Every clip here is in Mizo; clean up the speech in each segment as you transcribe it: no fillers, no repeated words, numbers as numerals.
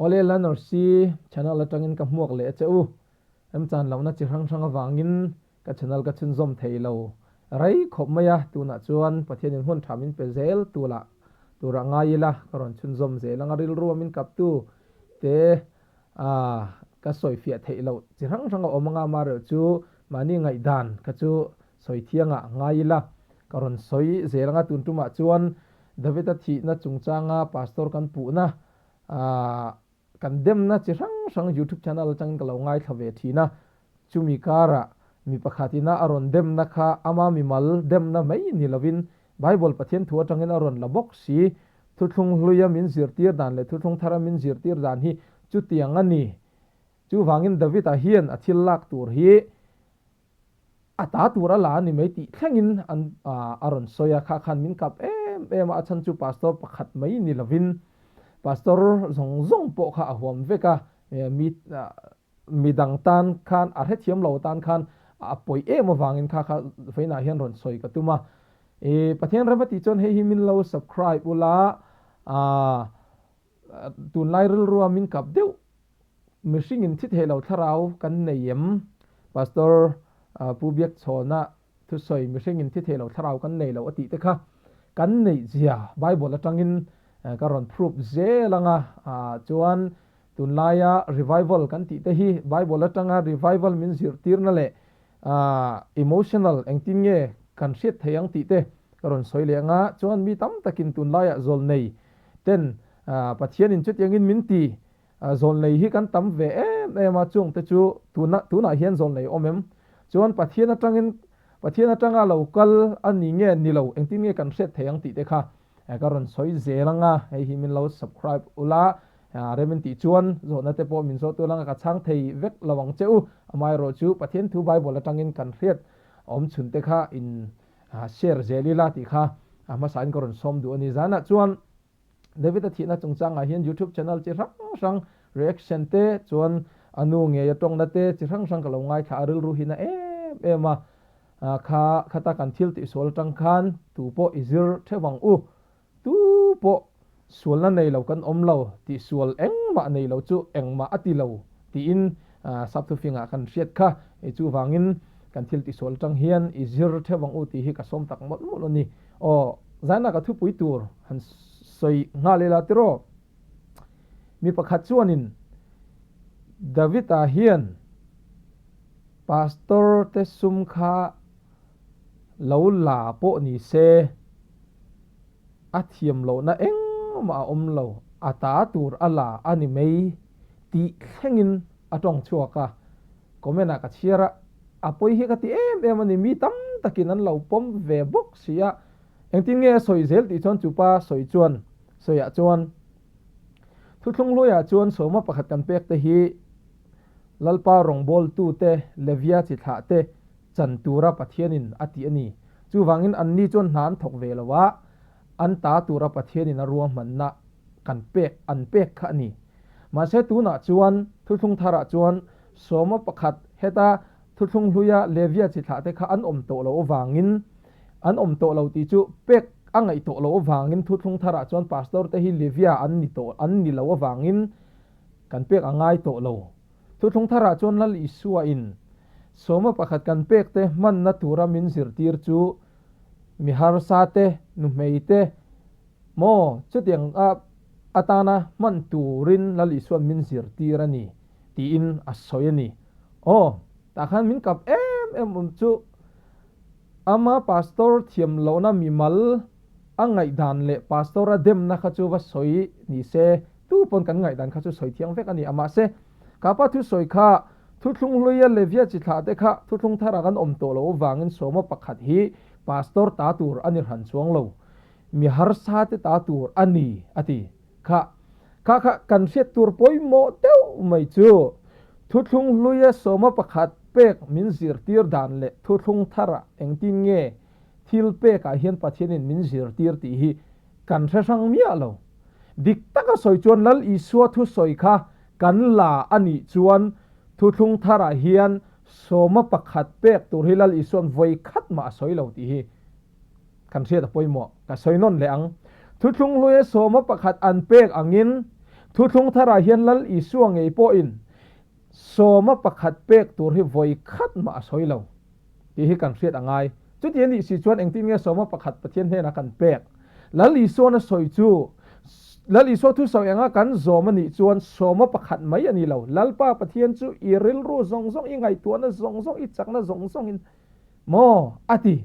Awle Learner-C channel atangin ka hmuak leh a che u. Remchan lohna chi hrang hrang avangin ka channel ka chhunzawm thei lo rei khawp mai a, tunah chuan Pathianin hun tha min pe zel tulah turah ngai ila ka rawn chhunzawm zel ang a, rilru a min kaptu te ka sawifiah theih loh chi hrang hrang a awm anga amaherawh chu mahni ngaihdan kha chu sawi thiangah ngai ila ka rawn sawi zel anga tun tumah chuan David-a thihna chungchanga pastor kan puhna kan demna chi hrang hrang youtube channel atangin ka lo ngaithla ve thin a, chumi karah mi pakhatina a rawn demna kha ama mimal demna mai ni lovin Bible Pathian thu atangin a rawn la bawk si. Thuthlung hluia min zirtir dan leh thuthlung thara min zirtir dan hi chutiang a ni. Chuvangin David-a hian a thil lak tur hi a ta tur a la a ni mai tih thlengin an a rawn sawi a, kha khan min kap em em a, a chhan chu pastor pakhat mai ni lovin pastor zawng zawng pawh kha a huam vek a, mi midang tan khan a hrethiam lo tan khan a pawi em avangin kha kha vawiinah hian rawn sawi ka tum a, i Pathian rem a tih chuan hei hi min lo subscribe ula, tunlai rilrua min kap deuh Mihring in thi thei lo thlarau kan nei em? Pastor Pu Biakchhawna thusawi mihring in thi thei lo thlarau kan nei lo a tih te kha kan neih zia Bible atangin ka rawn proof zel anga chuan tunlaia revival kan tih te hi Bible atanga revival min zirtirna leh emotional engtin nge kan hriat thei ang tih te ka rawn sawi leh anga chuan mi tam takin tunlaiah zawlnei ten Pathianin chutiangin min ti Zawlnei hi kan tam ve em em a, chungte chu tuna tunah hian zawlnei awm em? Chuan Pathian atangin Pathian atanga lo kal a ni nge ni lo, engtin nge kan hriat thei ang tih te kha ka rawn sawi zel ang a, hei hi min lo subscribe ula, rem in tih chuan zawhna te pawh min zawh tur anga ka chhang thei vek lo ang che u, amaherawh chu Pathian thu Bible atangin kan hriat awm chhun te kha in share zel ila tih kha a hmasain ka rawn sawm duh a ni. Zanah chuan David-a thihna chungchangah hian YouTube channel chi hrang hrang reaction te chuan a nu ngei a tawngna te chi hrang hrang ka lo ngaithla a, rilru hi na em em a, kha khata kan thil tihsual atang khan tu pawh i zir theuh ang u, tu pawh sualna nei lo kan awm lo, tihsual engmah nei lo chu engmah a ti lo tiin sapthufingah kan hriat kha, chuvangin kan thil tihsual atang hian i zir theuh ang u tih hi ka sawm tak mawlh mawlh a ni. Aw, zaina ka thupui tur han sawi nghal ila tiraw? Mi pakhat chuanin David-a hian pastor te sum kha lo la pawh ni se, a thiam lohna engmah a awm lo, a ta tur a la a ni mai tih thlengin a tawng chhuak a. Comment ah ka chhiar a, a pawi hi ka ti em em a ni, mi tam takin an lo pawm ve bawk si a, engtin nge a sawi zel tih chuan chupa sawi chuan sawiah chuan Thuthlung hluaiah chuan sawma pakhat kan pek te hi Lalpa rawngbawltute Levia chi thlah te chan tura Pathianin a ti a ni. Chuvangin anni chuan hna an thawk ve lo a, an ta tura Pathianin a ruahmanna kan pek an pek kha a ni. Mahse tunah chuan thuthlung tharah chuan sawma pakhat heta thuthlung hluia Levia chi thlah te kha an awm tawh loh avangin an awm tawh lo tih chu pek a ngaih tawh loh avangin thuthlung tharah chuan pastor te hi Levia an ni tawh an ni lo avangin kan pek a ngai tawh lo. Thuthlung tharah chuan Lal Isua in sawma pakhat kan pek te hmanna tura min zirtir chu mi harsa te, nuhmei te maw chutiang a atana hman turin Lal Isua'n min zirtir a ni tiin a sawi a ni. Aw, tah khan min kap em em awm chu ama pastor thiam lohna mimal a ngaihdan leh pastor a demna kha chu va sawi ni se tu pawn kan ngaihdan kha chu sawi thiang vek a ni a mahse kapa thusawi kha Thuthlung hluia Levia chi thlah te kha thuthlung thara kan awm tawh loh avangin sawma pakhat hi pastor ta tur a ni hran chuang lo. Mi harsa te ta tur a ni, a ti. Kha kha kha kan hriat tur pawimawh deuh mai chu thuthlung hluia sawma pakhat pek min zirtir dan leh thuthlung thara engtin nge thil pekah hian Pathianin min zirtir tih hi kan hre hrang miah lo. Dik taka sawi chuan Lal Isua thusawi kha Kan la a nih chuan thuthlung tharah hian sawma pakhat pek tur hi Lal Isua'n vawi khat mah a sawi lo tih hi kan hriat a pawimawh. Ka sawi nawn leh ang. Thuthlung hluia sawma pakhat an pek angin Thuthlung tharah hian Lal Isua ngei pawhin sawma pakhat pek tur hi vawi khat mah a sawi lo tih hi kan hriat a ngai. Chuti a nih si chuan engtin nge sawma pakhat Pathian hnenah kan pek? Lal Isuan a sawi chu Lal Isua thusawi anga kan zawm a nih chuan sawma pakhat mai a ni lo. Lalpa Pathian chu i rilru zawng zawng, i ngaihtuahna zawng zawng, i chakna zawng zawngin maw a ti.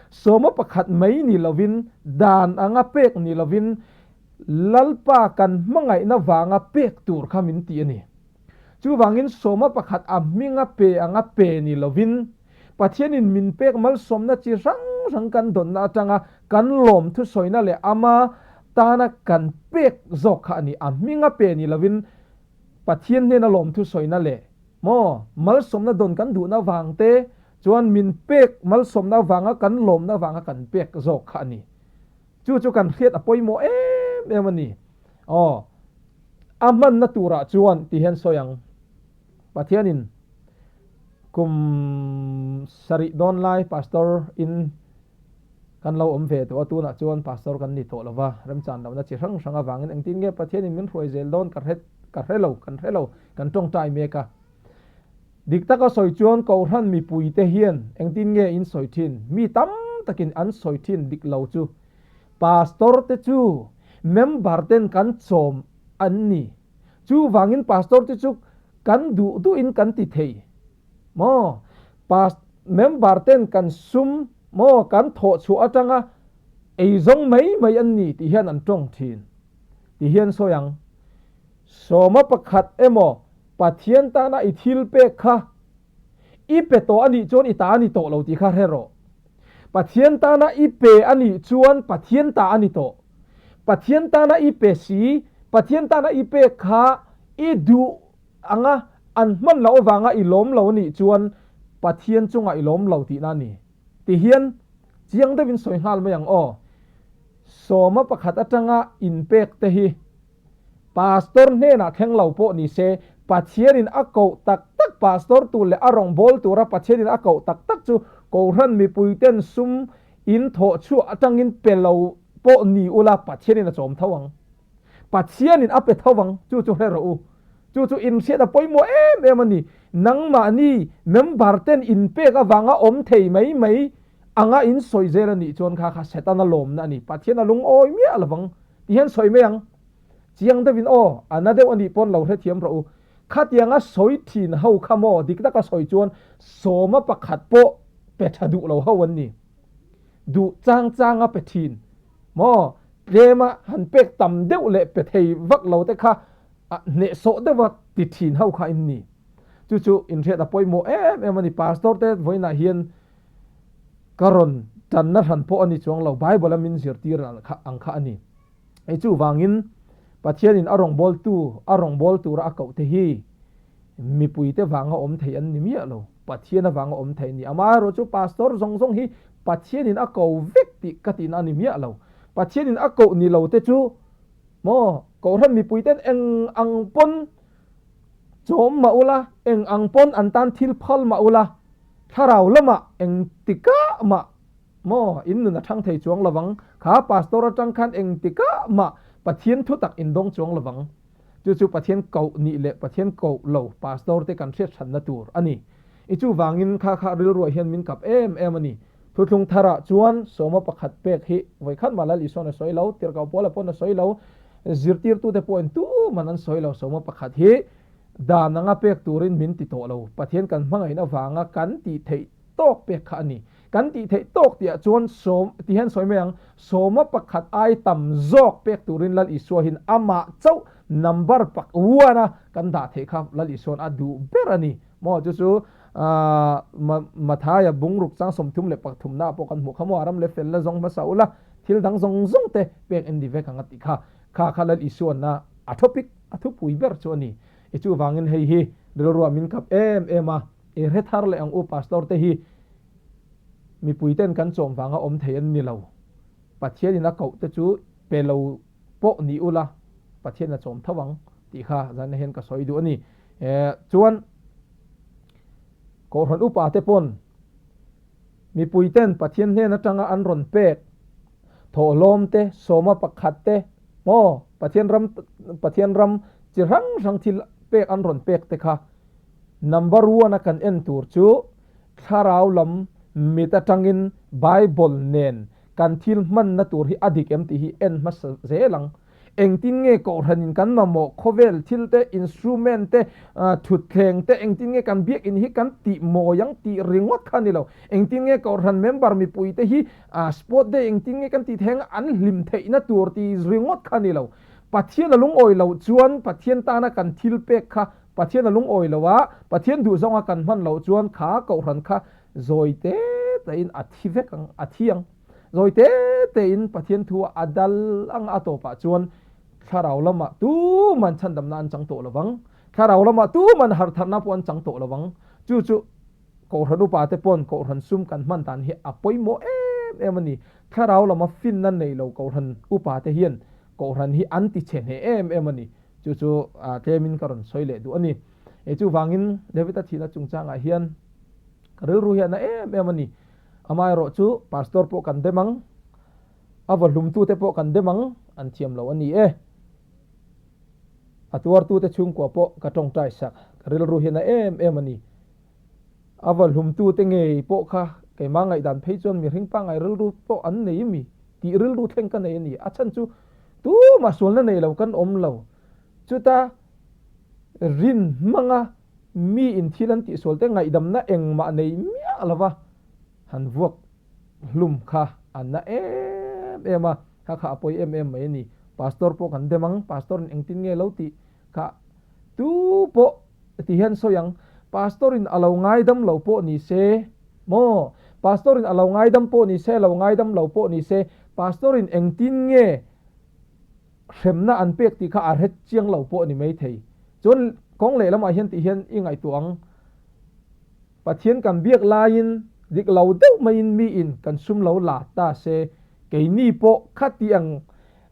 Sawma pakhat mai ni lovin, dan anga pek ni lovin Lalpa kan hmangaihna vanga pek tur kha min ti a ni. Chuvangin sawma pakhat a hminga pe anga pe ni lovin, Pathianin min pek malsawmna chi hrang hrang kan dawnna atanga kan lawm thusawina leh ama tana kan pek zawk kha a ni. A hminga pe ni lovin Pathian hnena lawm thusawina leh maw malsawmna dawn kan duhna vangte chuan min pek malsawmna vanga kan lawmna vanga kan pek zawk kha a ni. Chu chu kan hriat a pawimawh em em a ni. Aw, a hmanna turah chuan ti hian sawi ang. Pathianin kum sarih dawn lai pastor in kan lo awm ve tawh a, tunah chuan pastor kan ni tawh lo va, remchan lohna chi hrang hrang avangin engtin nge Pathianin min hruai zel dawn ka hre ka hre lo, kan hre lo, kan tawngtai mek a. Dik taka sawi chuan Kohhran mipuite hian engtin nge in sawi thin? Mi tam takin an sawi thin dik lo chu Pastor te chu member ten kan chawm an ni. Chuvangin Pastor te chu kan duh duhin kan ti thei maw? Pas member ten kan sum maw kan thawh chhuah atanga eizawng mai mai an ni tih hian an tawng thin ti hian sawi ang. Sawma pakhat emaw Pathian tana i thil pek kha i pe tawh a nih chuan i ta a ni tawh lo tih kha hre rawh. Pathian tana i pe a nih chuan Pathian ta a ni tawh. Pathian tana i pe si, Pathian tana i pek kha i duh anga an hman loh avanga i lawm lo a nih chuan Pathian chungah i lawm lo tihna a ni. Tihian chiang deuhin sawi nghal mai ang aw. Sawma pakhat atanga inpek te hi Pastor hnenah thleng lo pawh ni se, Pathianin a koh tak tak pastor tur leh a rawngbâwl tura Pathianin a koh tak tak chu Kohhran mipuiten sum in thawh chhuah atangin pe lo pawh ni ula Pathianin a chawm tho ang. Pathianin a pe tho ang, chu chu hre rawh u. Chu chu inhriat a pawimawh em em a ni. Nangmahni member ten inpek avanga awm thei mai mai anga in sawi zel a nih chuan kha kha Setana lawmna a ni. Pathian a lungawi miah lovang. Ti hian sawi mai ang. Chiang deuhin aw, a na deuh a nih pawn lo hrethiam rawh u. Khatianga sawi thin ho kha maw dik taka sawi chuan sawma pakhat pawh pe tha duh lo ho an ni. Duh chang changa pe thin maw tlema han pek tam deuh leh pe thei vak lo te kha hnehsawh deuha ti thin ho kha in ni. Chu chu inhriat a pawimawh em em a ni. Pastor te vawiinah hian Ka rawn tanna hran pawh a ni chuang lo, Bible a min zirtir ang kha a ni. Hei chuvangin Pathianin a rawngbawltu, a rawngbâwl tura a koh te hi mipuite vanga awm thei an ni miah lo, Pathian avanga awm thei a ni. Amaherawhchu pastor zawng zawng hi Pathianin a ko vek tih ka tihna a ni miah lo. Pathianin a koh ni lo te chu maw Kohhran mipuiten eng ang pawn chawm mah ula, eng ang pawn an tan thil phal mah ula, Thlarau lamah engtikah mah maw in nun a thang thei chuang lovang, kha pastor atang khan engtikah mah Pathian thutak in dawng chuang lovang. Chu chu Pathian koh nih leh Pathian koh lo pastor te kan hriat hranna tur a ni. I chuvangin kha kha rilruah hian min kap em em a ni. Thuthlung tharah chuan sawma pakhat pek hi vawikhat mah Lal Isuan a sawi lo, Tirhkoh Paula pawn a sawi lo, zirtirtute pawhin tuman an sawi lo sawma pakhat hi. Dan anga pek turin min ti tawh lo. Pathian kan hmangaihna vanga kan tih theih tawk pek kha a ni. Kan tih theih tawk tihah chuan sawm ti hian sawi mai ang, sawma pakhat ai tam zawk pek turin Lal Isua hian amah chauh number pak uana kan dah theih kha Lal Isua'n a duh ber a ni. Maw chu chu Mathaia bungruk chang 33 ah pawh kan hmuh kha maw, a ram leh felna zawng hmasa ula thil dang zawng zawng te pek en ni vek ang a tih kha. Kha kha Lal Isua'n a topic. A thupui ber chu a ni. I chuvangin hei hi rilruah min kap em em a, i hre thar leh ang u Pastor te hi mipui ten kan chawm vanga awm thei an ni lo. Pathianin a koh te chu pe lo pawh ni ula Pathian a chawm tho ang tih kha zan hian ka sawi duh a ni. Chuan Kohhran upa te pawn mipui ten Pathian hnen atanga an rawn pek thawhlawm te, sawma pakhat te, Maw? Pathian ram, Pathian ram Chi hrang hrang thil pek an rawn pek te kha number one a kan en tur chu thlarau lam mit atangin Bible nen kan thil hmanna tur hi a dik em tih hi en hmasa zel ang. Engtin nge kohhranin kan mamawh khawvel thil te, instrument te, thutthleng te, engtin nge kan biakinn hi kan tih mawi ang tih ringawt kha a ni lo. Engtin nge kohhran member mipui te hi sport day engtin nge kan tih theih anga an hlim theihna tur tih ringawt kha a ni lo. Pathian a lungawi loh chuan Pathian tana kan thil pek kha Pathian a lungawi lo a, Pathian duhzawnga kan hman loh chuan kha kohhran kha zawi te tein a thi vek ang, a thi ang. Zawi te tein Pathian thu a dal ang a tawpah chuan thlarau lamah tuman chhandamna an chang tawh lovang, thlarau lamah tuman hartharna pawh an chang tawh lovang. Chu chu Kohhran upate pawn Kohhran sum kan hman dan hi a pawimawh em em a ni. Thlarau lama finna nei lo Kohhran upate hian Kohhran hi an ti chhe hneh em em a ni. Chu chu tlemin ka rawn sawi leh duh a ni. Chuvangin David-a thihna chungchangah hian ka rilru hi a na em em a ni. Amaherawh chu Pastor pawh kan dem ang, a vawhlumtute pawh kan dem ang, an thiam lo a ni e. A tuartute chhungkua pawh ka tawngtai sak, ka rilru hi a na em em a ni. A vawhlumtute ngei pawh kha keimah ngaihdan phei chuan mihring pangngai rilru pawh an nei mi tih rilru thleng ka nei a ni. A chhan chu tumah sualna nei lo kan awm lo. Chuta rin hmanga mi in thil an tihsual te ngaihdamna engmah nei miah lova han vuak hlum kha a na em em a, kha kha a pawi em em mai a ni. Pastor pawh kan dem ang, Pastor in engtin nge lo tih kha tu pawh ti hian sawi ang, Pastor in a lo ngaidam lo pawh ni se maw, Pastor in a lo ngaidam pawh ni se, lo ngaidam lo pawh ni se, Pastor in engtin nge hremna an pek tih kha a hret chiang lo pawh a ni maithei. Chuan kawng lehlamah hian tih hian i ngaihtuah ang, Pathian kan biak laiin dik lo deuh maiin miin kan sum lo la ta se, keini pawh khati ang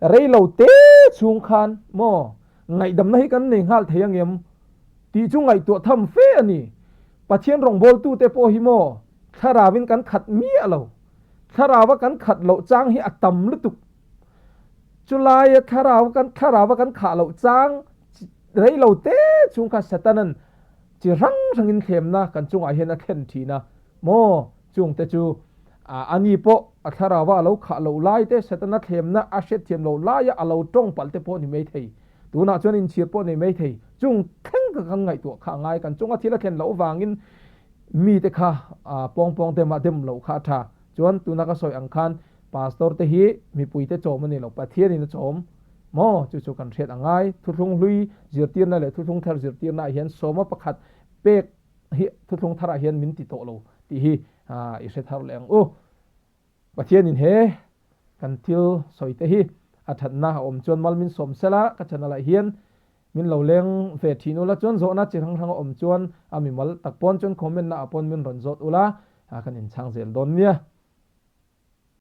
rei lo te chhung khan maw ngaihdamna hi kan nei nghal thei angem tih chu ngaihtuah tham fe a ni. Pathian rawngbawltute pawh hi maw thlarauin kan khat miah lo, thlaraua kan khat loh chang hi a tam lutuk. Chulaia thlarau kan thlarau a kan khah loh chang rei lo te chhung kha Satanan chi hrang hrangin thlemna kan chungah hian a thlen thin a maw? Chungte chu ani pawh a thlarau a lo khah loh lai te Satana thlemna a hriatthiam loh laia a lo tawng palh te pawh ni mai thei. Tunah chuan inchhir pawh nei mai thei. Chung thleng kha kan ngaihtuah kha a ngai. Kan chunga thil a thlen loh vangin mite kha pawng pawng demah dem loh kha a tha. Chuan tuna ka sawi ang khan Pastor te hi mipui te chawm a ni lo, Pathian in a chawm maw? Chu chu kan hriat a ngai. Thuthlung hlui zirtirna leh thuthlung thar zirtirna ah hian sawma pakhat pek hi thuthlung thar ah hian min ti tawh lo tih hi i hre thar leh ang u. Pathian in he kan thil sawi te hi a thatna a awm chuan mal min sawm sela ka channel ah hian min lo leng ve thin ula chuan zawhna chi hrang hrang a awm chuan a mimal tak pawn chuan comment na ah pawn min rawn zawt ula kan inchhang zel dawn nia.